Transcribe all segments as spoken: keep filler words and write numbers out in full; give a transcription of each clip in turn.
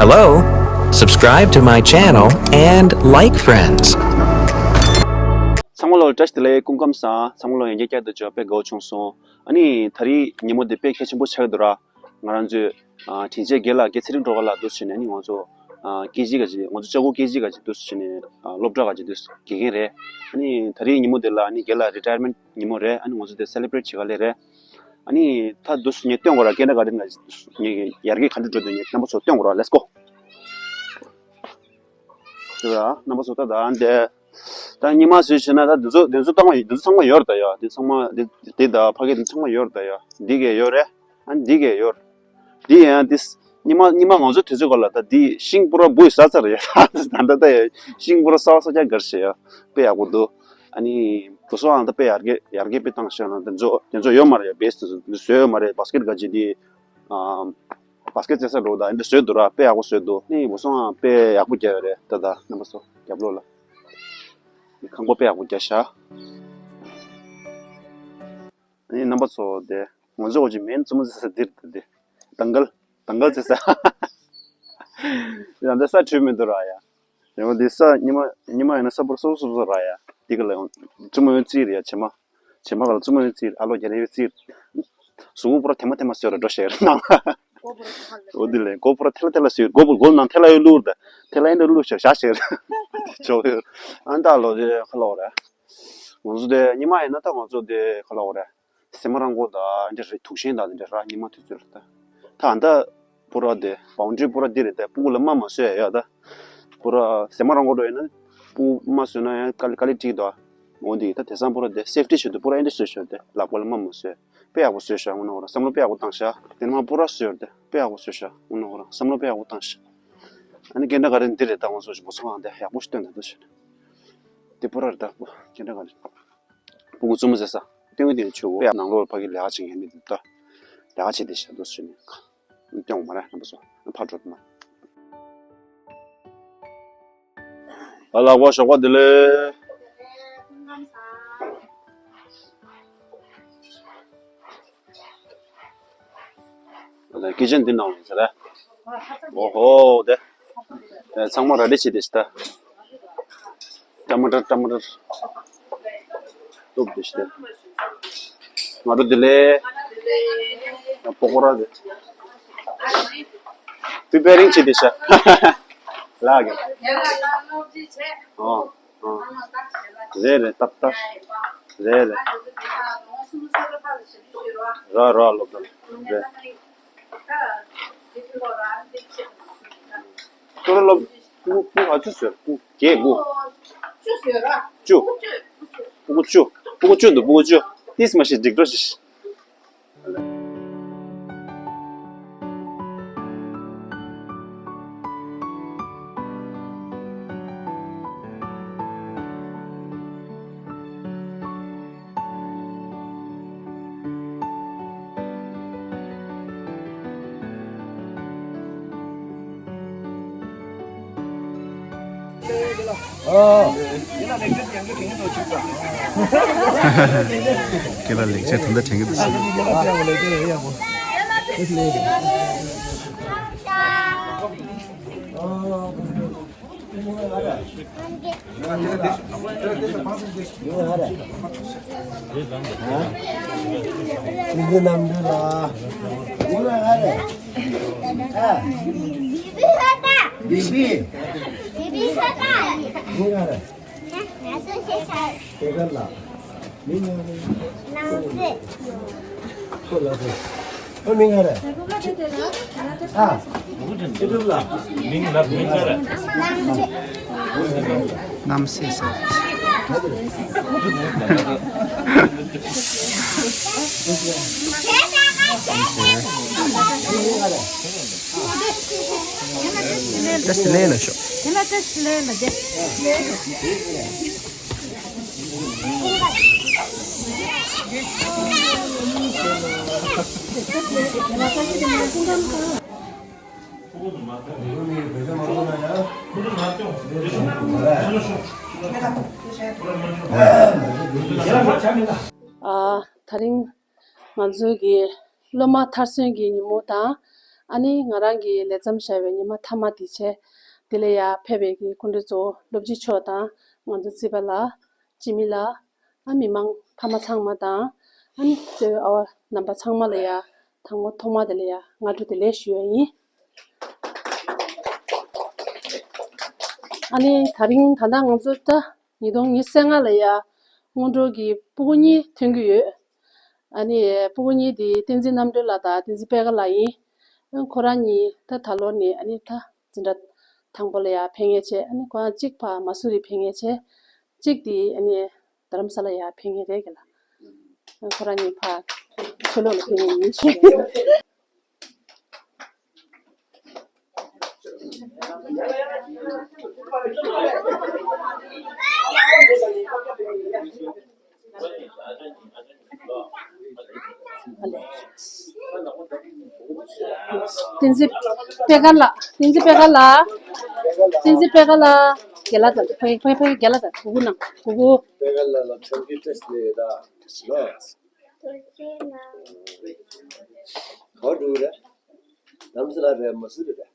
Hello, subscribe to my channel and like friends. ཚང་མ་ལ་བཀྲ་ཤིས་བདེ་ལེགས། སྐུ་ཁམས་བཟང་། ཚང་མ་ལ་ཡང་བསྐྱར་བསྐྱར་དུ་མཇལ་བས་དགའ་བོ་བྱུང་སོང་། ཨ་ནི་ད་རེས་ཉིན་མོ་འདི་དཔེ་གལ་ཆེན་པོ་ཆགས་ཀྱི་འདུག་ར། ང་རང་ཚོའི་ཨ་དྲིན་ཅན་རྒན་ལགས། རྒན་ཚེ་རིང་སྒྲོལ་དཀར་ལགས་འདུག་སེ་བྱས་ནས། ཨ་ནི་ང་ཚོ་ཨ་སྐད་ཆ་ག་ཅིག་ང་ཚོ་ལྕགས་སྒོ་སྐད་ཆ་ག་ཅིག་འདུག་སེ་བྱས་ནས། ཨ་སློབ་གྲྭ་ག་ཅིག་འདུག་སེ་དགེ་རྒན་རེད། ཨ་ནི་ད་རེས་ཉིན་མོ་འདི་ལ་ཨ་ནི་རྒན་ལགས་རི་ཊ་ཡར་མེན་ཊི་ཉིན་མོ་རེད། ཨ་ནི་ང་ཚོ་འདི་སེ་ལེ་བྷི་རེཊ་བྱེད་ག་སླེབས་རེད། ཨ་ནི་ད་འདུག་སེ་ངས་སྟོན་དགོས་ར། ཀིན་ཌར་གྷར་ཌེན་ག་ཅིག་འདུག་སེ་ངས་ཡར་རྒྱས་ག་འདྲ་འགྲོ་འདུག་ངས་རྣམ་པ་ཚོ་སྟོན་དགོས་ར། ལེ་ཊི་སི་གོ། དེ་ར་རྣམ་པ་ཚོ་ད་ད་འདི། ད་སྙེ་མ་བཟོས་བྱས་ན་ད་འདི་ཚོ་འདི་ཚོ་ཚང་མ་འདི་ཚོ་ཚང་མ་ཡོད་རེད་ད་ཡ། འདི་ཚང་མ་འདི་འདི་ད་ཕ་གི་འདི་ཚང་མ་ཡོད་རེད་ད་ཡ། འདི་གས་ཡོད་རེད། ཨ་འདི་གས་ཡོད་རེད། འདི་ཡང་འདི་སྙེ་མ་སྙེ་མ་ང་ཚོ་དུས་ཚོད་ག་ལ་ད་འདི་ཤིང་པུ་ར་འབུ་ཡི་ཟ་ཚར་ཡ། ད་ད་ད་ཡ་ཤིང་པུ་ར་ཟ་བ་ཟ་རྒྱ་གར་ཞེ་ཡ། དཔེ་ཡག་པོ་འདུག་ཨ་ནི་བུ་སོང་ཨང་ད་དཔེ་ཡར་རྒྱས་ཡར་རྒྱས་དཔེ་བཏང་ཤག་ན་འདི་ཚོ་འདི་ཚོ་ཡོད་མ་རེད་ཡ། བེ་སི་འདི་བཟོས་ཡོད་མ་རེད། བ་སི་ཀེ་ཊི་ག་ཅིག་འདི། ཨ། བ་སི་ཀེ་ཊི་རྩེ་ས་འགྲོ་ད་འདི་བཟོས་འདུག་ར། དཔེ་ཡག་པོ་བཟོས་འདུག་ནི་བུ་སོང་ཨང་དཔེ་ཡག་པོ་རྒྱབ་ཡོད་རེད། ད་ད་རྣམ་པ་ཚོ་རྒྱབ་ལོགས་ལ་ནི་ཁང་པ་དཔེ་ཡག་པོ་རྒྱབ་ཤག་ནི་རྣམ་པ་ཚོ་དེ་ང་ཚོ་འོ་ཅི་མེན་རྩེད་མོ་རྩེ་ས་འདིར་དེ་དེ་དང་གལ་དང་གལ་རྩེ་ས། ཡང་འདི་ས་འཁྲུལ་མི་འདུག་ར་ཡ། ཡང་འདི་ས་ཉི་མ་ཉི་མ་ཡིན་ན་ས་བོར་སོབ་སོབ་སོབ་ར་ཡ། འདི་ག་ལ་ཡང་རྩེད་མོ་ཡོད་རྩིས་རེད་ཡ། བྱེ་མ་བྱེ་མ་ག་ལ་རྩེད་མོ་ཡོད་རྩིས་རེད། ཨ་ལོ་རྒྱ་རེ་ཡོད་རྩིས་རེད། གཟུགས་པོ་པུ་ར་ཐེ་མ་ཐེ་མ་བཟོས་ར་འགྲོ་ཤེས་རེད་ནང་ལ། འོ་འདི་ལས་མགོ་པུ་ར་ཐལ་ལ་ཐལ་ལ་བཟོས། མགོ་པུ་མགོ་ནང་ཐལ་ལ་ཡོད་བླུགས་ར། ཐལ་ལ་ཡིན་འདྲ་བླུགས་ཤག་བཞག་ཤེས་རེད། ཅོག་ཡོད། ཨ་ད་ལོ་དེ་ཁ་ལོག་རེད། ང་ཚོ་དེ་ཉི་མ་ཡིན་ན་ད་ང་ཚོ་དེ་ཁ་ལོག་རེད། སེ་མ་རང་གོ་དང་འདི་འདྲ་རེད། དུག་ཤིང་དང་འདི་འདྲ་ར་ཉི་མ་དུས་ཚོད་ལ་ད། ད་ཨ་ད་པུ་ར་དེ་བའུན་ཌ་རི་པུ་ར་འདི་རེད་དེ། སྤུ་གུ་ལ་རྨ་མ་བཟོས་ཡ་ཡ་ད། པུ་ར་སེ་མ་རང་གོ་འགྲོ་ཡིན་ན་སྤུ་རྨ་བཟོས་ན་ཡང་དཀའ་ལས་དཀའ་ལས་འཕྲད་ཀྱི་འདུག་འོ་འདི་ད་དེང་སང་པུ་ར་དེ་སེབ་ཊི་བྱེད་དུས་པུ་ར་ཨེ་འདྲ་བཟོས་ཤག་དེ་ལག་པ་ལ་རྨ་མ་བཟོས། དཔེ་ཡག་པོ་བཟོས་ཤག་དངོས་གནས་ཁོ་རང་བསམ་བློ་དཔེ་ཡག་པོ་བཏང་ཤག་དེ་ནས་མ་པུ་ར་བཟོས་ཡོད་དེ་དཔེ་ཡག་པོ་བཟོས་ཤག་དངོས་གནས་ཁོ་རང་བསམ་བློ་དཔེ་ཡག་པོ་བཏང་ཤག་ཨ་ནི་ཀིན་ཌར་གྷར་ཌེན་འདི་རེད་ད། ང་ཚོ་བུ་ཚོ་ཨང་དེ་ཡག་པོ་ཞིག་སྟོན་ད་འདུག་ཤག་དེ་པུ་ར་རེད་ད། ཀིན་ཌར་གྷར་ཌེན། སྤུ་གུ་རྩེད་མོ་རྩེ་ས། སྟོན་གྱི་དེ་ཆུ་བོ། དཔེ་ནང་ལོགས་ཕ་གི་ལས་ཀ་བྱེད་མཁན་མི་འདུག་ད། ལས་ཀ་བྱེད་བསྡད་ཤག་འདུག་ཟེར་ནས་སྟོན་དགོས་མ་རེད་རྣམ་པ་ཚོ། ཕར་འགྲོ་དུ་མ། ཨ་ལགས་པ་ཞོགས་པ་བདེ་ལེགས། ད་ཀི་ཅན་འདི་ནང་ཡིན་ས་རེད། ཨོ་ཧོ་དེ། དེ་ཚང་མ་ར་ཌི་བྱེད་དེ་ཤི་ད། ཊ་མ་ཊར་ཊ་མ་ཊར། ལྟོགས་དེ་ཤི་ད། ང་རོ་དེ་ལས། པོ་ཀོ་ར་དེ། པི་པེ་རིང་བྱེད་དེ་ཤི། ལགས་ཀྱི། ཨོ། རེད་རེད། ཏག་ཏག་རེད་རེད། ར་ར་ལོ་ད་རེད། ཏོ་ར་ལོ་སྤུ་སྤུ་ཨ་ཅུ་ཟེར་སྤུ་རྒྱས་སྤུ། བཅུ། སྤུ་གུ་བཅུ། སྤུ་གུ་བཅུ་འདུག་སྤུ་གུ་བཅུ། ཏིས་མ་ཤི་འགྲིག་འགྲོ་ཤི། ཁྱེད་ལ་ལེགས་བྱས་ད་ལྟ་དྲན་གྱི་འདུག་ཟེར། ཁོ་ལ་ཁོ། ཁོ་མིང་ག་རེ། ཨ། ཁྱེད་ལ། མིང་ལ་མིང་ག་རེ། རྣམ་སྲས་ཟེར། ཏེ་སི་ལེ་ལ་ཤོག་ཨ། ད་རིང་ང་ཚོའི་གི་སློབ་མ་མཐར་སོན་གྱི་ཉིན་མོ་དང་། ཨ་ནི་ང་རང་གི་ལས་མཚམས་བཞག་པའི་ཉི་མ་མཐའ་མ་དེ་བྱས། དེ་ལ་ཡ་ཕེབས་པའི་གི་སྐུ་མགྲོན་གཙོ་བོ་སློབ་སྤྱི་མཆོག་དང་། ང་ཚོ་རྩིས་པ་ལགས། སྤྱི་མི་ལགས། ཨ་མི་མང་ཕ་མ་ཚང་མ་དང་། ཨ་ནི་གཙོས་ཨ་བ་རྣམ་པ་ཚང་མ་ལ་ཡ་དང་པོ་ཐོག་མ་དེ་ལ་ཡ་སྔ་དྲོ་བདེ་ལེགས་ཞུ་ཡ་ཡིན། ཨ་ནི་ད་རིང་ད་ལྟ་ང་ཚོ་ད་ཉིས་སྟོང་ཉི་ཤུ་རྩ་ལྔ་ལ་ཡ་སྔོན་འགྲོ་གི་སྤུ་གུ་གཉིས་ཐོན་གྱི་ཡོད། ཨ་ནི་སྤུ་གུ་གཉིས་དེ་བསྟན་འཛིན་རྣམ་གྲོལ་ལགས་དང་བསྟན་འཛིན་པད་དཀར་ལགས་ཡིན། ཨ་ཁོ་རང་གཉིས་ད་ད་ལོ་ནས་ཨ་ནི་ད་འཛིན་གྲྭ་དང་པོ་ལ་ཡ་ཕེབས་མཁན་བྱས། ཨ་ནི་ཁོ་རང་གཅིག་ཕར་མ་སུ་རི་ཕེབས་མཁན་བྱས། གཅིག་དེ་ཨ་ནི་རྡ་རམ་ས་ལ་ཡ་ཕེབས་མཁན་རེད་གི་ལགས། ཨ་ཁོ་རང་གཉིས་ཕར་ཕྱི་ལོགས་ལ་ཕེབས་མཁན་ཡིན་ཞེས། བསྟན་འཛིན་པད་དཀར་ལགས། བསྟན་འཛིན་པད་དཀར་ལགས། བསྟན་འཛིན་པད་དཀར་ལགས། རྒན་ལགས་དང་ཕ་ཕ་ཕ་རྒན་ལགས་དང་གུ་གུ་ནང་གུ་གུ། པད་དཀར་ལགས་ལ་འཚམས་འདྲི་བཀྲ་ཤིས་བདེ་ལེགས་དང་། ག་པར་འགྲོ་གི་རེད། རྡ་རམ་ས་ལ་རེད། མ་སུ་རི་རེད།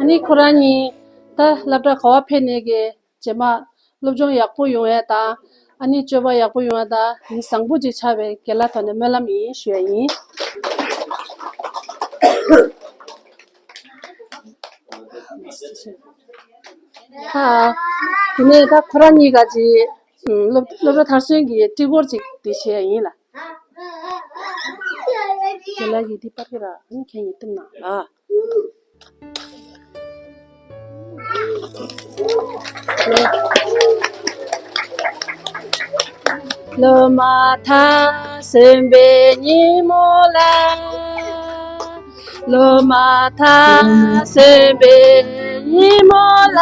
ཨ་ནི་ཁོ་རང་གཉིས་ད་སློབ་གྲྭ་ག་པར་ཕེབས་ནས་ཀྱི་རྗེས་མ་སློབ་སྦྱོང་ཡག་པོ་ཡོང་ཡ་དང་། ཨ་ནི་སྤྱོད་པ་ཡག་པོ་ཡོང་ཡ་དང་། མི་བཟང་པོ་ཅིག་ཆགས་པའི་རྒན་ལགས་ཐོག་ནས་སྨོན་ལམ་ཡིན་ཞུ་ཡ་ཡིན། ད་དེ་ནས་ད་ཁོ་རང་གཉིས་ཀ་ཅིག་སློབ་སློབ་གྲྭ་མཐར་སོན་གྱི་སྤྲི་གོར་ཅིག་དེ་བྱེད་ཡ་ཡིན་ལགས། རྒན་ལགས་ཀྱིས་འདི་པར་ཁྱེར་ར། ཨ་ནི་ཁྱེད་གཉིས་བཏུམ་ན་ལགས། སློབ་མ་མཐར་སོན་པའི་ཉིན་མོ་ལ། སློབ་མ་མཐར་སོན་པའི་ཉིན་མོ་ལ།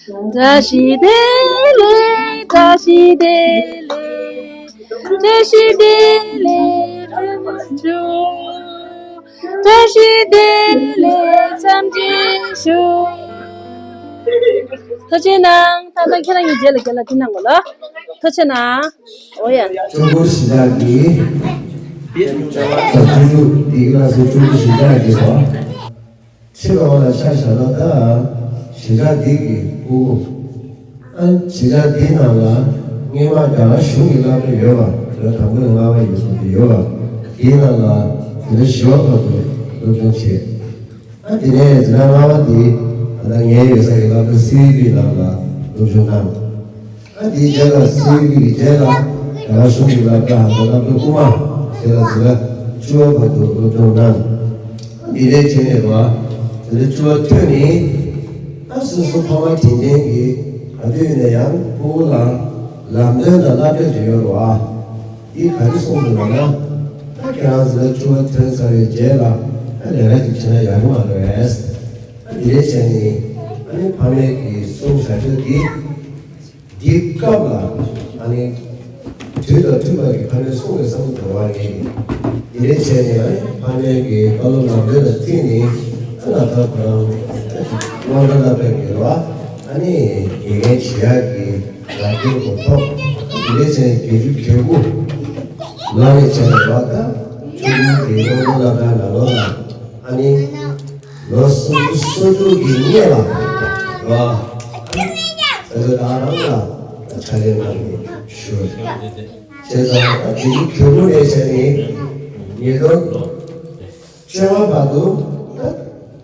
བཀྲ་ཤིས་བདེ་ལེགས། བཀྲ་ཤིས་བདེ་ལེགས། བཀྲ་ཤིས་བདེ་ལེགས། བཀྲ་ཤིས་བདེ་ལེགས་འཚམས་འདྲི་ཞུ། ཐུགས་རྗེ་གནང་། ད་ལྟ་ཁྱེད་རང་གི་རྗེས་ལ་རྒན་ལགས་འདི་གནང་དགོས་ལགས། ཐུགས་རྗེ་གནང་། འོ་ཡ། ཀྲུང་གོ་གཞིས་ཆགས་ཀྱི་ཀྲུང་གོ་འདི་ག་ལ་སོགས་ཀྲུང་གོ་གཞིས་ཆགས་ཀྱི་བ། ཕྱི་ལོགས་ལ་ཆ་བཞག་ན་ད་གཞིས་ཆགས་འདི་གི་སྤུ་གུ། ཨ་གཞིས་ཆགས་འདིའི་ནང་ལ་སྔོན་མ་རྒྱ་གར་གཞུང་གི་སློབ་གྲྭ་ཡོད་པ། ལོ་དང་པོ་ནས་ལྔ་པ་ཡོད་ཚུལ་དེ་ཡོད་པ། དེའི་ནང་ལ་དེ་ནས་བཞི་པ་བར་དུ་སློབ་སྦྱོང་བྱས། ཨ་དེ་ནས་འཛིན་གྲྭ་ལྔ་པ་དེ་ད་ལྟ་ངའི་ཡོད་ས་ཡི་སློབ་གྲྭ་སི་ཝི་པི་ནང་ལ་སློབ་སྦྱོང་གནང་། ཨ་དེའི་རྗེས་ལ་སི་ཝི་པི་གི་རྗེས་ལ་རྒྱ་གར་གཞུང་གི་སློབ་གྲྭ་ཧམ་ད་སློབ་གྲྭ་དབུ་མ་དེ་ལ་འཛིན་གྲྭ་བཅུ་པ་བར་དུ་སློབ་སྦྱོང་གནང་། འདི་འདྲའི་བྱས་ནས་བ། འཛིན་གྲྭ་བཅུ་པ་ཐོན་ནས་ཨ་སོ་སོ་ཕ་མ་དྲིན་ཅན་གྱིས་ག་དུས་ནས་ཡང་སྤུ་གུ་ལ་ལམ་སྟོན་དང་བསླབ་བྱ་ཅིག་ཡོད་རེད་བ། འདི་ག་རེ་གསུངས་འདུག་ལབ་ན། ད་ཁྱེད་རང་ཚོ་བཅུ་པ་ཐོན་ཚར་བའི་རྗེས་ལ་ད་ལས་ཀ་ཅིག་བྱས་ན་ཡག་གི་མ་རེད། ད་འདི་འདྲའི་བྱས་ནས་ཨ་ནི་ཕ་མས་ཀྱིས་གསུངས་བཞག་རྒྱུ་འདི། འདི་སྐབས་ལ་ཨ་ནི་དུས་དང་མཐུན་པ་གི་ཕ་མས་གསུངས་པའི་བསམ་བློ་འདྲ་བ་རེད། འདི་འདྲའི་བྱས་ནས་ཨ་ནི་ཕ་མས་ཀྱི་བཀའ་སློབ་ལམ་སྟོན་ལ་བརྟེན་ནས་ཨ་ན་ད་ཁོ་རང་དབང་གྲགས་ལ་ཕེབས་ཡོད་རེད་བ། ཨ་ནི་དགེ་རྒན་བྱེད་ཡག་གི་ལག་ཁྱེར་དགོས་ཐོག་དེ་ནས་བྱས་དགེ་ཕྲུག་གལ་པོ་ལ་ནས་བྱས་ནས་བ་ད་ཆུང་ཆུང་གི་སློབ་སྦྱོང་ལ་ད་ན་ལོ་ལ་ཨ་ནི་ལོ་སུམ་ཅུ་སོ་དྲུག་གི་སྔས་ལ་བ་ད་ད་རང་ལ་ད་ཕྱག་ལས་གནང་ནས་ཞུ་བྱས་ཙང་ད་དགེ་ཕྲུག་གལ་པོ་ནས་བྱས་ནས་ཉིས་སྟོང་བཅོ་ལྔ་བར་དུ་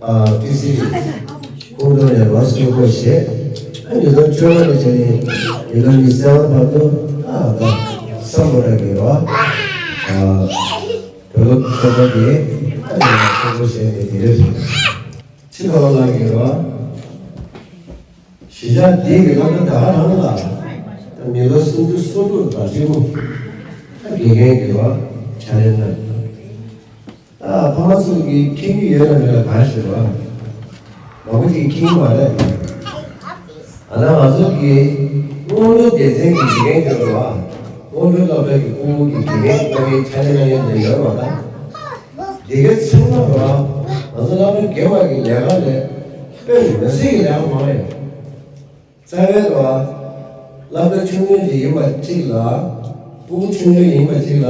ཨ་ཏི་སི་ཁོང་ཚོ་ནས་རོགས་སྐྱོར་བྱས། ཨ་ཉིས་སྟོང་བཅོ་ལྔ་ནས་བྱས་ནས་ཉིས་སྟོང་ཉི་ཤུ་རྩ་ལྔ་བར་དུ་ཨ་ད་སམ་བྷོ་ཊ་གི་རོགས་ཨ་བོད་སློབ་ཚོགས་པ་དེ་ཨ་ནས་རོགས་སྐྱོར་བྱས་ནས་དེ་རེད། ཕྱི་ལོགས་ལ་གི་རོགས། གཞིས་ཆགས་འདི་གི་སློབ་གྲྭ་ད་ག་རང་ལ་མི་ལོ་སུམ་ཅུ་སོ་དྲུག་དང་གཅིག་པུ་དགེ་རྒན་གྱི་བ་ ཕྱག་ལས་གནང་། ད་ཕ་མ་ཚོ་གིས་མཁྱེན་གྱི་ཡོད་ན་མེད་ན་གང་ཞིག་རེད་བ། མང་པོ་ཅིག་མཁྱེན་གྱི་མ་རེད། ཨ་ན་ང་ཚོ་གི་སྔོན་འགྲོ་སྡེ་ཚན་གྱི་དགེ་རྒན་དེ་རེད་བ། སྔོན་འགྲོ་སློབ་གྲྭ་གི་ཕྲུ་གུ་གི་དགེ་རྒན་གནང་མཁན་ཕྱག་ལས་གནང་མཁན་དེ་ཡོད་རེད་བ་ད། དེ་གའི་ཚང་མ་རེད་བ། ང་ཚོ་སློབ་གྲྭ་སྒེར་བ་གི་ལས་ཀ་ལས་དཔེ་མི་སྲིད་ཀྱི་ལས་ཀ་མང་ཡོད། རྩ་བའི་ཐོག་སློབ་གྲྭ་ཆུང་ཆུང་ཞིག་ཡིན་པ་གཅིག་ལ། ཕྲུ་གུ་ཆུང་ཆུང་ཡིན་པ་གཅིག་ལ།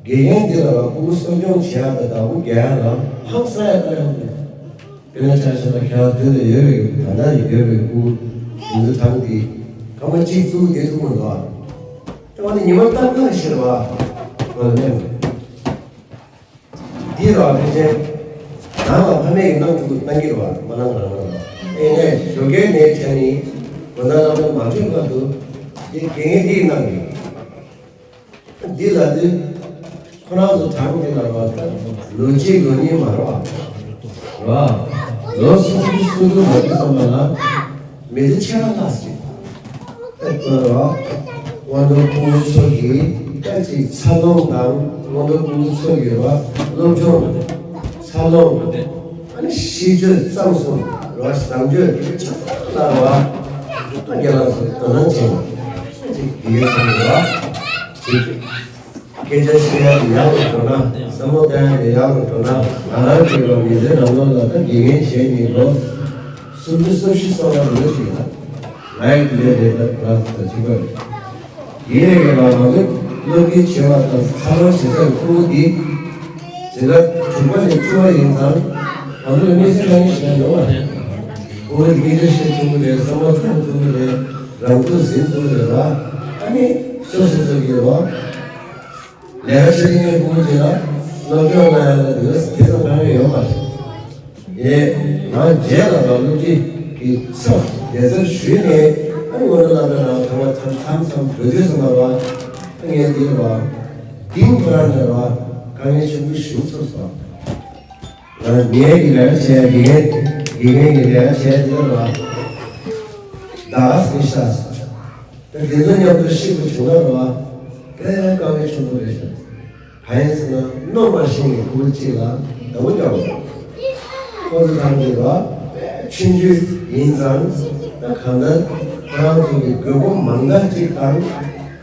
དགེ་རྒན་འདི་ལ་ཕྲུ་གུ་གསོ་སྐྱོང་བྱེད་ཡག་དང་བདག་པོ་རྒྱག་ཡག་ལ་ཧང་སང་ཡག་ལྟ་ཡག་རེད། དཔེར་ན་ཆ་བཞག་ན་ཁྱེད་རང་མདུན་ལ་ཡོད་པའི་ད་ལྟ་ཡོད་པའི་ཕྲུ་གུ་དེ་ཚོ་གྲངས་དེ་སྐར་མ་གཅིག་བཙུགས་བསྡད་ཐུབ་མི་འདུག་ཨ། ཨ་ནི་ཉི་མ་ལྟར་ལྟར་ཤི་རེད་བ། ང་ལ་གནས། འདི་ར་ཕལ་ཆེར་ནང་ལ་ཕ་མས་ཀྱི་གནང་ཐུབ་གནང་གི་རེད་བ། མ་གནང་རང་གནང་རོགས། ཨེ་ནས་ཞོགས་ཀས་ནས་བྱས་ནས་དགོང་དག་ལམ་ལ་མ་ཐོན་བར་དུ་འདི་དགེ་རྒན་འདིས་གནང་གི། འདི་ལ་དུས་ཁོ་རང་ཚོ་གྲངས་འདི་ལ་ར་ལོ་གཅིག་ལོ་གཉིས་མ་རེད་བ། ར་ལོ་སུམ་ཅུ་སུམ་ཅུ་མ་དུས་ཙམ་པ་ལ་མི་ཚེ་ཆེ་བ་ལྷག་ཅིག་ཨེ་ཁོ་ར་སྔོན་འགྲོ་ཕྲུ་གུ་ཚོ་གི་སྐད་ཅིག་འཚར་ལོངས་དང་སྔོན་འགྲོ་ཕྲུ་གུ་ཚོ་གི་ར་སློབ་སྦྱོང་འཚར་ལོངས་ཨ་ནི་ཤེས་ཚད་གཙང་སོང་ར་བཟང་སྤྱོད་ཆ་ཚང་ལ་ར་ད་རྒན་ལགས་ཚོ་དོ་སྣང་བྱས་ནས་ཅིག་དེ་གའི་ཚོ་ར་ཅིག་སྐད་ཆ་བཤད་ཡག་ཡག་རུ་འགྲོ་ན་བསམ་བློ་གཏོང་ཡག་ཡག་རུ་འགྲོ་ན་ང་རང་གཅིག་ར་མི་ཚེ་ནང་ལོགས་ལ་ད་དགེ་རྒན་བྱས་ནས་ལོ་སུམ་ཅུ་སོ་བཞི་སོ་ལྔ་ལོ་ཞིག་ལ། ང་ཡི་ལས་རེད་ད་ད་ཅི་ག་རེད། ཡིན་ནའི་ང་རང་ཚོ་སློབ་ཁྲིད་བྱེད་པ་དང་ཚང་མ་བྱེད་སའི་ཁུར་པོ་འདི་ཇི་ལྟར་དྲུག་པ་ནས་བཅུ་པ་ཡིན་ཙང་ང་ཚོ་ལ་དམིགས་བསལ་གང་ཡང་བྱེད་ཡ་ཡོད་མ་རེད། ཁུར་པོ་འདི་སྐད་ཆ་བཤད་ཐུབ་ཀྱི་རེད། བསམ་བློ་གཏོང་ཐུབ་ཀྱི་རེད། རང་ཚུགས་ཟིན་ཐུབ་ཀྱི་རེད་བ། ཨ་ནི་སོ་སོ་སོ་གི་རེད་བ། ལས་ཀ་བྱེད་མཁན་ཕྲུ་གུ་ཅིག་ལ་སློབ་སྦྱོང་གནང་ཡ་ལ་དེ་ཚོ་དེ་ཙམ་གང་ཡང་ཡོད་མ་རེད། ཡེ། ང་རྗེས་ལ་རང་སློབ་ཁྲིད་ཀྱི་ཚབ་སྡེ་ཚན་ཞུས་ནས་ཨ་ནི་སྔོན་འགྲོ་སློབ་གྲྭ་ནང་ཚང་མ་མཚམས་མཚམས་འགྲོ་དུས་ཙམ་པ་ར་ཨ་ངས་འདི་ར་འདིང་ཁོ་རང་ནས་ར་དཀའ་ངལ་ཆེན་པོ་ཞིག་ཚོར་སོང་། ང་ངའི་གི་ལས་ཀ་བྱེད་ཡ་དགེ་རྒན་དགེ་རྒན་གྱི་ལས་ཀ་བྱེད་ཡ་དེ་ལ་ར་ད་སེ་ཤ་ད་དེ་ཚོ་མཉམ་དུ་ཤི་དགོས་བྱུང་ན་ར་དཔེ་དཀའ་ངལ་ཆེན་པོ་རེད་ཤག་གང་ཡིན་ཟེར་ན་གནོད་མ་ཤེས་ནས་ཁོ་བོ་གཅིག་ལ་ཟླ་བོ་རྒྱག་དགོས། ཁོ་ཚོ་ཚང་མ་ར་ཆུང་ཆུང་ཡིན་ཙང་ད་གང་ལྟར་ཁོ་རང་ཚོ་གི་དགོས་མཁོ་མང་དག་ཅིག་དང་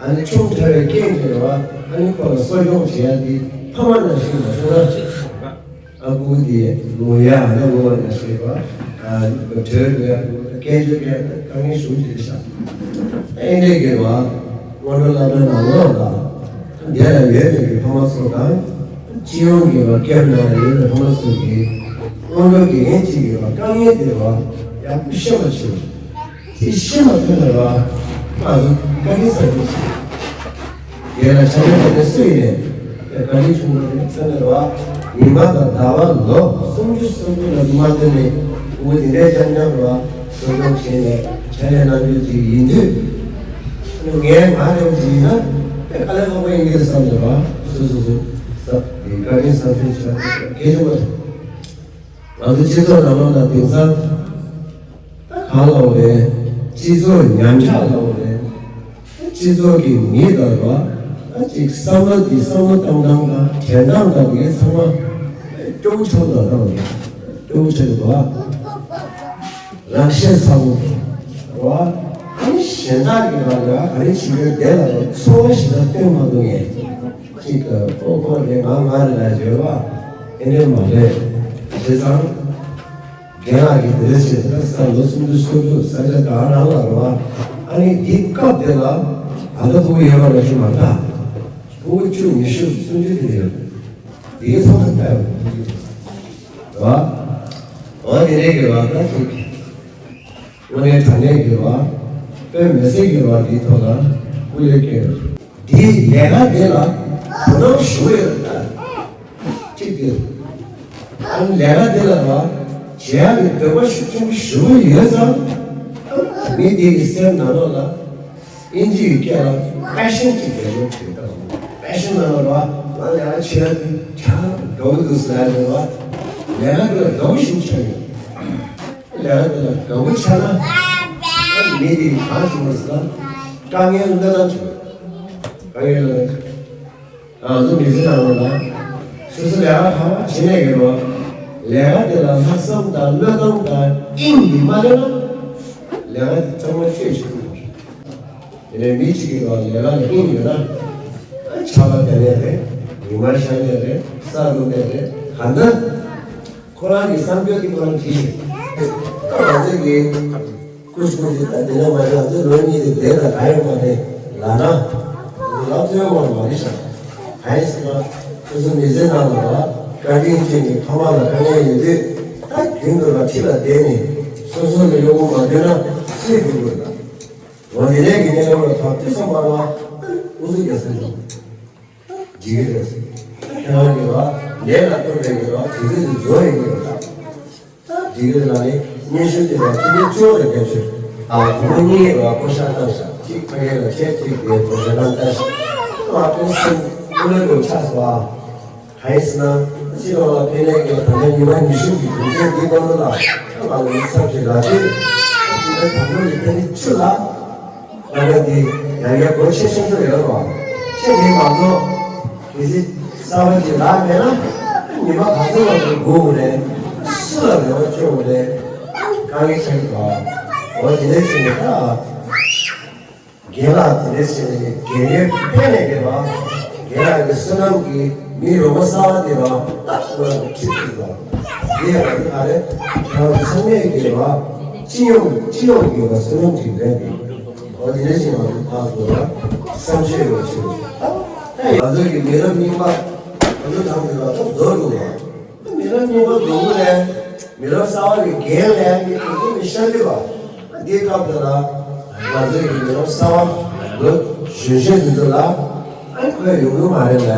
ཨ་ནི་ཆུང་དྲགས་པའི་རྐྱེན་གྱིས་ར་ཨ་ནི་ཁོ་ལ་གསོ་སྐྱོང་བྱེད་ཡ་འདི་ཕ་མ་ནང་བཞིན་མ་བྱུང་ན། ཨ་ཁུ་དེ་ངུ་ཡ་ཨ་ངུ་བ་ཡ་ཞེས་པ། ཨ་གྲོས་དགོས་ཡ་ཁུ་སྐད་ཆ་སྐད་དཀའ་ངལ་ཞུ་ཅི་ཤག་ཨེ་འདྲས་གི་བ་སྔོན་འགྲོ་སློབ་གྲྭ་ནང་ལོགས་ལ་དེ་ལ་ཡོད་པའི་གི་ཕ་མ་ཚོ་དང་སྤྱི་ཡོངས་ཀྱི་བ་སྐྱབས་གནང་ཡ་ཡོད་པའི་ཕ་མ་ཚོ་གིས་སྔོན་འགྲོ་དགེ་རྒན་གཅིག་གི་བ་དཀའ་ངལ་དེ་བ་ཡག་པོ་ཤེས་པ་བྱེད། དེ་ཤེས་མ་ཐུབ་ན་ར་ང་ཚོ་བཀའ་དྲིན་བསམ་གྱིས་མི་ཁྱབ། རྒན་ལགས་ཆ་ནས་དེ་སུ་ཡིན་ནས་བཀའ་དྲིན་ཆེན་པོ་རེད་བསམ་ནས་ར་ཉི་མ་དང་ཟླ་བ་ལོ་སུམ་ཅུ་སོ་དགུ་ལ་མ་བསྟེན་ནས་ཕྲུ་གུ་དེ་འདྲའི་རྐྱང་རྐྱང་ར་གསོ་སྐྱོང་བྱས་ནས་ཕྱག་ལས་གནང་རྒྱུ་ཅིག་ཡིན་དུས་ངས་ང་རང་ཅིག་ཡིན་ན་དཔེ་དཀའ་ལས་ཁག་པོ་ཡིན་གྱི་བསམ་ནས་ར་སོ་སོ་སོ་ས་དེ་བཀའ་དྲིན་བསམ་ཤེས་བྱ་གལ་ཆེན་པོ་རེད། ང་ཚོ་སྤྱི་ཚོགས་ནང་ལོགས་ལ་དེང་སང་ད་གང་ལབ་དགོས་རེད། སྤྱི་ཚོགས་ཉམས་ཆག་ལབ་དགོས་རེད། སྤྱི་ཚོགས་ཀྱི་མི་དང་ར་ད་ཅིག་བསམ་བློ་དེ་བསམ་བློ་གཏོང་སྟངས་དང་དྲན་སྟངས་དང་དེ་ཚང་མ་སྐྱོ་བོ་ཆགས་འདུག་ད་སྐྱོ་བོ་ཆགས་འདུག་བ། རང་ཤེས་ཚ་བོ་ར་ཨ་ནི་གཞན་དག་གི་ར་ཡ་ག་རེ་བྱེད་ཀྱི་ཡོད་དེ་ལ་ར་ཚོར་བ་ཞིག་ད་སྟོན་མ་ཐུབ་ངས་ཅིག་ཨོ་ཁོ་རེད་ང་ང་རེད་ལ་བརྗོད་བ་ཨེ་འདྲས་མ་རེད། བྱས་ཙང་། རྒན་ལགས་ཀྱིས་དེ་འདྲ་བྱས་ད་ས་ལོ་སུམ་ཅུ་སོ་དྲུག་ས་ཆ་གང་རང་ལ་རོ། ཨ་ནི་འདི་སྐབས་དེ་ལ་ཨ་ད་ཕྲུ་གུ་ཡོད་པ་ར་ཞིག་མ་གཏོགས། ཕྲུ་གུ་བཅུ་ཉི་ཤུ་སུམ་ཅུ་དེ་འདྲ་ཡོད། དེའི་ཚོགས་ཐ་ལྟ་ཡོད། རོ། འོ་དེ་འདྲའི་གི་རོ་ད་ཐུག་གི། དངོས་གནས་དྲང་གནས་ཀྱི་རོ། དཔེ་མི་སྲིད་ཀྱི་རོ་དེའི་ཐོག་ལ་སྐུ་ལས་བསྐྱོན་ཡོད། འདིའི་ལས་ཀ་འདི་ལ་དོ་སྣང་ཞུ་ཡོད་ལ། གཅིག་འདི། ཨ་ནི་ལས་ཀ་འདི་ལ་ར་བྱེད་ཡག་གི་འདོད་པ་ཤུགས་ཆེན་པོ་ཞུ་གི་ཡོད་ཙང་། མི་འདི་གི་སེམས་ནང་ལོགས་ལ་ཨིན་ཇི་ཡི་སྐད་ལ་པེ་ཤན་གཅིག་ཡོད་ལོ་དྲན་ད། པེ་ཤན་ལ་ར་ང་ལས་ཀ་བྱེད་ཡག་འདི་ཆ་དགའ་བོ་འདུག་ཟེར་ཡག་འདི་ར་ལས་ཀ་འདི་ལ་དགའ་བོ་ཞིག་ཆགས་ཡོད། ལས་ཀ་དེ་ལ་དགའ་པོ་ཆགས་ན། མི་དེ་གང་བྱུང་བ་ཟེར་ན། དཀའ་ངལ་སྣ་ཚོགས་བྱུང་། དཀའ་ངལ་སྣ་ཚོགས། ང་ཚོ་མི་ཚེ་ནང་ལ་སོ་སོ་ལས་ཀ་ཧ་མ་བྱེད་ནས་ཡོད་རོགས། ལས་ཀ་དེ་ལ་ལྷག་བསམ་དང་བློས་གཏོང་དང་དབྱིངས་ཀྱིས་མ་བྱས་ན། ལས་ཀ་དེ་ཚང་མ་བཅོས་བྱེད་ཐུབ་པ་རེད། དེ་ནས་མི་གཅིག་གིས་ལས་ཀ་ལ་དབྱིངས་ཡོད་ན། ཆར་པ་བབས་ནའི་རེད། ཉི་མ་ཤར་ནའི་རེད། ས་རུབ་ནའི་རེད། གང་ལྟར་ཁོ་རང་གི་བསམ་སྤྱོད་དེ་ཁོ་རང་བྲིས་ཤིག་ང་ཚོ་གི་སྐུ་སྐུ་ཞིག་ད་དེ་ནས་མ་ཤར་ཚེ་ལོ་གཉིས་དེ་བསྡད་ན་ག་ཡོད་མ་རེད་ལབ་ན། ལབ་ཐུབ་ཡོད་མ་རེད་ཤག་གང་ཡིན་ཟེར་ན། སོ་སོ་མི་ཚེ་ནང་ལ་བཀའ་དྲིན་ཅན་གྱི་ཕ་མ་ལ་དཀའ་ངལ་ཡོད་དུས། ད་རྒྱུན་དུ་ལ་ཁྲི་ལ་བསྡད་ནས་སོ་སོ་ལ་གཡོ་སྒོ་མ་བསྐྱོན་ན་སུས་སྒྲུབ་དགོས་ལ། འོ་དེ་ནས་ཀྱི་གནས་སྐབས་ལ་ད་དུས་ཙམ་པ་ལ་ཨུ་ཚུགས་རྒྱག་ས་ཡོད། འགྲིག་གི་རེད། ཁྱེད་རང་གི་ལ་ལས་ལ་གཏོར་བའི་གི་ལ་དུས་ཚོད་དུ་རྫོགས་ཡོང་གི་རེད་ད། ད་འགྲིག་གི་རེད་ལ་ནི་སྙན་ཞུ་དེ་ལ་ཁྱེད་ཉིད་གཙོ་བོ་ལ་རྒྱབ་ཤོད། ཨ་བུ་མོ་གཉིས་ལ་བསྐོ་བཞག་བཏང་ཤག་གཅིག་ཕ་གི་ལ་བྱས་གཅིག་དེ་བུ་མོ་ལ་བཏང་ཤག་ཨ་ཁོང་སེམས་ཀུན་ལ་འགྲོ་ཆགས་སོང་ཨ། གང་ཡིན་ཟེར་ན། ཕྱི་ལོགས་ལ་ཕན་ནས་ཀྱི་ད་ལྟ་ཉི་མ་ཉི་ཤུ་གི་དུས་ཚོད་འདི་བར་དུ་ལ་ང་ལ་མི་ཚབ་ཞིག་ལ་དུས། ཅི་ལྟར་དང་པོ་ནི་ཕན་ནི་ཆུ་ལ། ང་ལ་འདི་ཡང་ཡང་སྒོ་ཕྱེ་ཤེས་ཚོད་ཡོད་རོགས། ཕྱེ་དེ་མ་གཏོགས་གལ་སྲིད་གསར་པ་ཅིག་ལག་མེད་ན་ཉི་མ་ག་ཚོད་ལ་འགྲོ་དགོས་རེད། སུ་ལ་རེ་བ་བཅོལ་དགོས་རེད། དཀའ་ངལ་ཆགས་ཀྱི་འདུག་འོ་དེ་འདྲ་བྱས་ནས་ད། རྒན་ལགས་དེ་འདྲ་བྱས་ནས་རྒན་ཡོལ་ཕེབས་ནས་རྒན་པ། རྒན་ལགས་ཀྱི་བསོད་ནམས་ཀྱིས་མི་རོགས་པ་གསར་པ་དེ་ལ་ཏག་ཏག་ཁྲིད་ཐུབ་པ། དེ་ཡང་ང་ཚོ་ག་རེ། ཁྱེད་རང་ཚང་མས་རྒན་པ། སྤྱི་ཡོངས་སྤྱི་ཡོངས་རྒན་པ་བསོད་ནམས་ཀྱི་རེད་དེ། འོ་དེ་འདྲ་བྱས་ང་ཚོ་ཕར་ཚུར་ལ་བསམ་ཤེས་ཡོད་ཕྱིར། ད་ང་ཚོ་གི་མི་རབས་རྙིང་པ་ང་ཚོ་དང་དེ་ལ་ཐོབ་རྫོགས་འགྲོ་བ། མི་རབས་རྙིང་པ་རྫོགས་པ་ལས། མི་རབས་གསར་པ་གི་འགན་ལེན་གྱི་དུས་ཚོད་ནི་ཤར་གྱི་བ། འདིའི་སྐབས་དེ་ལ་ང་ཚོའི་གི་མི་རབས་གསར་པ་ལོ་གཞོན་གཞོན་དེ་ཚོ་ལ་ཨ་ཁོས་ཡོང་གི་མ་རེད་ལ།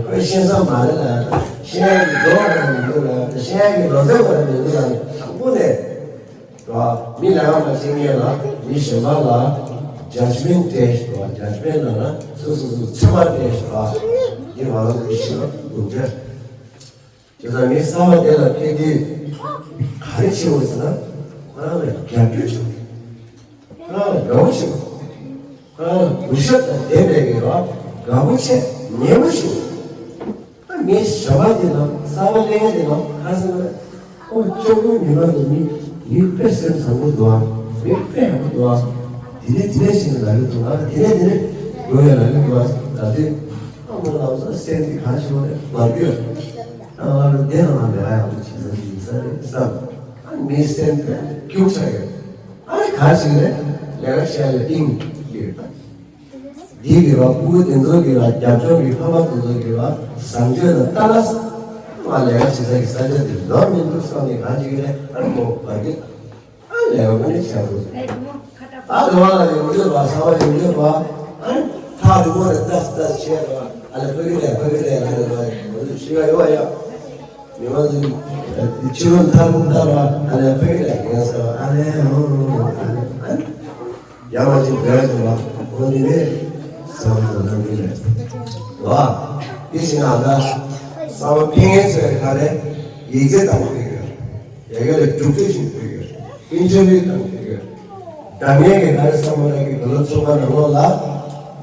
ཁོས་ཤེས་ས་མ་རེད་ལ། ཤེས་ཡག་གི་འགྲོ་བ་ར་མི་འདུག་ལ། ཤེས་ཡག་གི་ལོ་ཚད་བ་ར་མི་འདུག་ལ། དང་པོ་ནས་ར་མི་ལ་ཡང་མ་ཤེས་མཁན་ལ་མི་གཞན་པ་ལ་ཇཇ་མེན་ཊི་སྤྲད་ཤོག་ཇཇ་མེན་ཊི་ལ་ན་སོ་སོ་སོ་ཚོད་དཔག་སྤྲད་ཤོག་འདི་ང་རང་ཚོ་གི་ཤེས་པ་འདུག་འདྲ། དེ་ཚོ་མི་གསར་པ་དེ་ལ་ཕེབས་དུས་ག་རེ་བྱེད་དགོས་ཟེར་ན། ཁོ་རང་ལ་རྒྱབ་སྐྱོར་བྱེད་དགོས། ཁོ་རང་ལ་དགའ་པོ་བྱེད་དགོས། ཁོ་རང་ལ་གུས་ཞབས་དང་ལྡན་པའི་གི་ར་དགའ་པོ་བྱེད་ཉན་པོ་བྱེད་དགོས། ཨ་མི་གཞན་པ་དེ་དང་གསར་པ་སླེབས་མཁན་དེ་དང་ག་ཟེར་ན། ཨོ་ཅོག་པོ་མི་མང་གི་མི་མི་དཔེ་སེམས་བཟང་པོ་འདུག་ཨ། མི་དཔེ་ཡག་པོ་འདུག་ཨ། དེ་ནས་དེ་ནས་ཤེས་ནས་ལ་ལུ་འདུག་ཨ། དེ་ནས་དེ་ནས་དགོས་ཡ་ལ་ལུ་འདུག་ཨ། ད་དེ། ཨ་མ་ལགས་སོ་སེམས་ཀྱི་གང་ཞིག་ལས་མ་གྱུར། ཨ་ང་ལ་བདེ་ན་མ་བདེ་བ་ཡག་པོ་བྱེད་ས་ཞིག་ཡིན་ས་རེད་བསམ། ཨ་མི་སེམས་དཔེ་སྐྱུག་ཆགས་ཡོད། ཨ་ནི་གང་ཞིག་རེད་ལས་ཀ་བྱས་ལ་གཏིང་ཡོད། འདི་གི་བ་སྤུ་གུ་དེ་ཚོ་གི་ལ་རྒྱབ་ལྗོངས་ཀྱི་ཕ་མ་དེ་ཚོ་གི་ལ་བཟང་སྤྱོད་ལ་ལྟ་ན་ང་ལས་ཀ་བྱེད་ས་ཀྱི་ས་ཆ་དེ་འདོར་མི་འདུག་བསམ་ནས་གང་ཞིག་རེད། ཨ་ནི་མོ་བར་གྱི། ཨ་ལས་བ་ནི་བྱ་དགོས། ཨ་ལས་བ་ལ་ཡོང་འདོད་པ་ཚ་བ་ཡོང་འདོད་པ། ཨ་ནི་ཐག་རིང་པོ་ནས་ལྟ་ལྟ་བྱས་པ། ཨ་ལས་ཕ་གི་ལས་ཕ་གི་ལས་ལ་ལས་བ་ཡོང་འདོད་ཤི་བ་ཡོད་བ་ཡ། མི་མ་ཟིན་ཕྱི་རོལ་མཐའ་རུ་ལྟ་བ། ཨ་ལས་ཕ་གི་ལས་ཡང་ཟེར་བ། ཨ་ལས་ཧོ་ཧོ་ཧོ། ཨ་ནི་ཡ་མ་ཅིག་བས་ཟེར་བ། ཁོ་ནི་ནས་ས་བ་དང་ལམ་གྱི་ལས་བ། དེ་བཞིན་ཨ་ད་ས་བ་ཕན་ངེས་ཚོས་ག་རེ་ཡིག་ཚད་དང་པོ་ཡོད། ཡ་གི་ལ་གྲུབ་འབྲས་ཤིག་ཕུལ་ཡོད། ཨིན་ཊར་བིའུ་དང་ཕུལ་ཡོད། འདྲ་མཉམ་གྱི་ག་རེ་བསམ་བློ་གི་བུ་ལོན་ཚོགས་པ་ནང་ལོགས་ལ་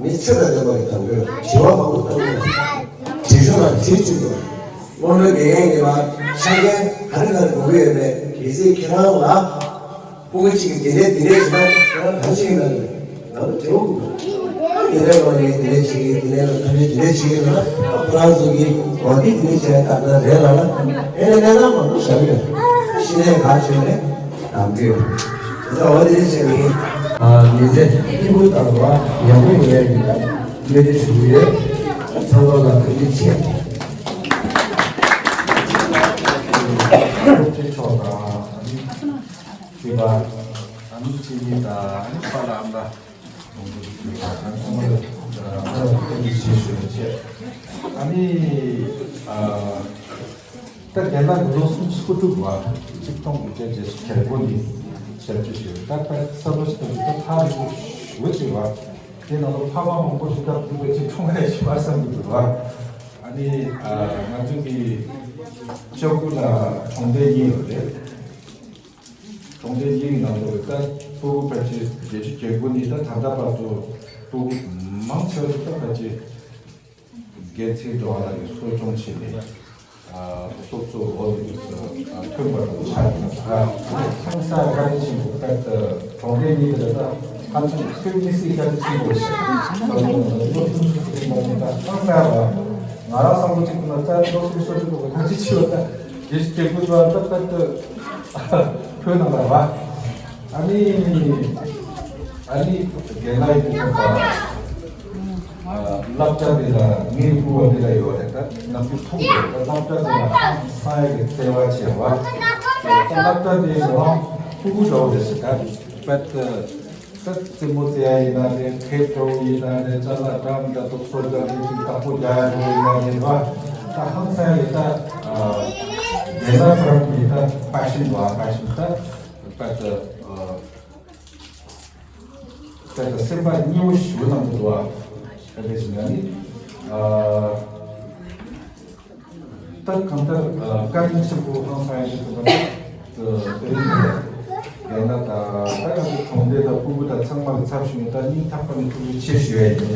མི་ཚེ་དང་ལྡན་པ་གི་དང་པོའི་དྲི་བ་མང་པོ་བཏང་ཡོད། དྲི་ཤོག་ལ་དྲི་བཅུག་ཡོད། སྔོན་འགྲོའི་དགེ་རྒན་གྱི་ལ་ཆ་རྐྱེན་ག་རེ་ག་རེ་དགོས་ཀྱི་ཡོད་མེད་གལ་སྲིད་ཁྱེད་རང་ལ། ཕྲུ་གུ་གཅིག་གིས་དེ་འདྲས་དེ་འདྲས་བྱས་ན་ཁྱེད་རང་གང་བྱེད་ཀྱི་ན་རེད། ང་ལ་དྲི་བ་དགོས། དེ་འདྲས་ལོ་ནས་དེ་འདྲས་བྱེད་ཀྱི་དེ་འདྲས་ལ་ཐམས་ཅད་དེ་འདྲས་བྱེད་ཀྱི་ན་ཁོ་རང་ཚོ་གིས་འོ་དེ་དེ་འདྲས་བྱས་ད་ལྟ་རེད་ལ་ལ་ཨེ་ནས་གནས་སྟངས་མང་པོ་བཞག་གི་ཡོད། གཞི་ནས་ག་བྱས་ནས་དམ་གི་ཡོད། དེ་ཚོ་འོ་དེ་འདྲས་བྱས་ནས་ཨ་མི་ཚེ་སྐྱིད་པོ་དང་བ་ཡག་པོ་ཡོད་ཡ་གི་ད་གནས་དེ་ཞུ་གི་ཡོད། ཚང་མ་ལ་ཐུགས་རྗེ་ཆེ། སློབ་ཆེན་མཆོག་དང་། སྲིད་པ། ཨ་ནི་ཁྱེད་གཉིས་དང་ཨ་ནི་པཱ་ལགས་ཨ་མ་ལགས་ཨ་ནི་ཚང་མ་ལ་ཨ་ནི་ཐུགས་རྗེ་ཆེ་ཞུ་བ་བྱས། ཨ་ནི་ཨ་ད་རྒན་ལགས་ཀྱི་ལོ་སུམ་ཅུ་སོ་དྲུག་པ་ཆིག་སྟོང་དགུ་བརྒྱ་བརྒྱད་ཅུ་གྱ་དགུ་ནས་ཞབས་ཕྱི་ཞུས། ད་ད་ས་ལོ་ཞིག་ད་ཐག་རིང་པོ་ཞེ་པོ་ཅིག་རེད་པ། དེ་ནང་ལ་ཕ་མ་མང་པོ་ཞིག་ད་ཕྲུ་གུ་ཅིག་འཁྲུངས་ཡ་ཞིག་པ་བསམ་གྱི་འདུག་པ། ཨ་ནི་ཨ་ང་ཚོ་གི་ལྕགས་པོ་ལ་གྲོང་སྡེ་གཉིས་ཡོད་རེད། གྲོང་སྡེ་གཉིས་ཀྱི་ནང་ལོགས་ལ་ད་ཕྲུ་གུ་ཕལ་ཆེར་བརྒྱད་ཅུ་གྱ་དགུ་ནས་ད་ད་ལྟ་བར་དུ་ཕྲུ་གུ་མང་ཆེ་བ་ཞིག་ད་ཕལ་ཆེར་ སྒེར་ཚུགས་འགྲོ་བ་ལ་ཡི་གསོ་སྐྱོང་བྱས་ནས། སློབ་གཙོ་འོག་ཏུ་ཐོན་པ་དང་ཆ་ཡིན་ན། ཧང་སང་བཀའ་དྲིན་ཆེན་པོ། ད་གྲོང་སྡེ་གཉིས་དེ་ལ་ད་ཧང་སང་ཁྱོད་གཉིས་སུ་བཀའ་དྲིན་ཆེན་པོ་ཞིག་ད་ལོ་ལོ་སུམ་ཅུ་ཟིན་པ་ནི་ད་ཧང་སང་བ། ང་རང་བསམ་བློ་གཅིག་ཏུ་ན་ད་ལོ་སུམ་ཅུ་སོ་བཅུ་ཐོག་གི་ཐག་གཅོད་བྱས་པ། ད་རྒྱལ་སྤྱི་རྒྱལ་ཁབ་ལ་ད་ད་ད་ཁྱོད་ནང་ལ་བ། ཨ་ནི་ཨ་ནི་རྒན་ལགས་ཡིན་དུས་ད། སློབ་གྲྭ་དེ་ལ་ངའི་སྐུ་བ་འདི་ལ་ཡོད་རེད། ད་ནམ་རྒྱུན་མཐོང་དགོས། ད་སློབ་གྲྭ་དེ་ལ་ཧང་སང་ཡག་གི་བརྩེ་བ་ཆེ་བ། ད་སློབ་གྲྭ་དེ་ལ་ཕྲུ་གུ་འདྲ་བོ་རེད་ཟེར། ད་པད་ད་རྩེད་མོ་རྩེ་ཡ་ཡིན་ན་རེད། ཁེབས་འདྲ་བོ་ཡིན་ན་རེད། ཅ་ལག་འདྲ་མི་འདྲ་དུ་གསོ་རྒྱག་ཡིན་ཅིག་བདག་པོ་རྒྱག་ཡ་འདྲ་བོ་ཡིན་ན་རེད་བ། ད་ཧང་སང་ཡག་ད་རྒན་ལགས་ཁོ་རང་གི་ད་པ་ཤིན་བ། པ་ཤིན་ད་པད་ད། ད་ལྟ་སེམས་པ་སྙི་བོ་ཞུ་གནང་གི་འདུག་ཨ། ག་རེ་ཟེར་ན་ནི། ཨ། ད་གང་ལྟར་ཨ་བཀའ་དྲིན་ཆེན་པོ་ཧང་སང་ཡག་ཞིག་ཐུབ་པ་དེ་རིང་ཡིན་ན། ད་ད་ང་ཚོ་གྲོང་སྡེ་དང་ཕྲུ་གུ་དང་ཚང་མ་ལ་ཚབ་ཞུས་ནས་ད་སྙིང་ཐག་པ་ནས་ཐུགས་རྗེ་ཆེ་ཞུ་ཡ་ཡིན།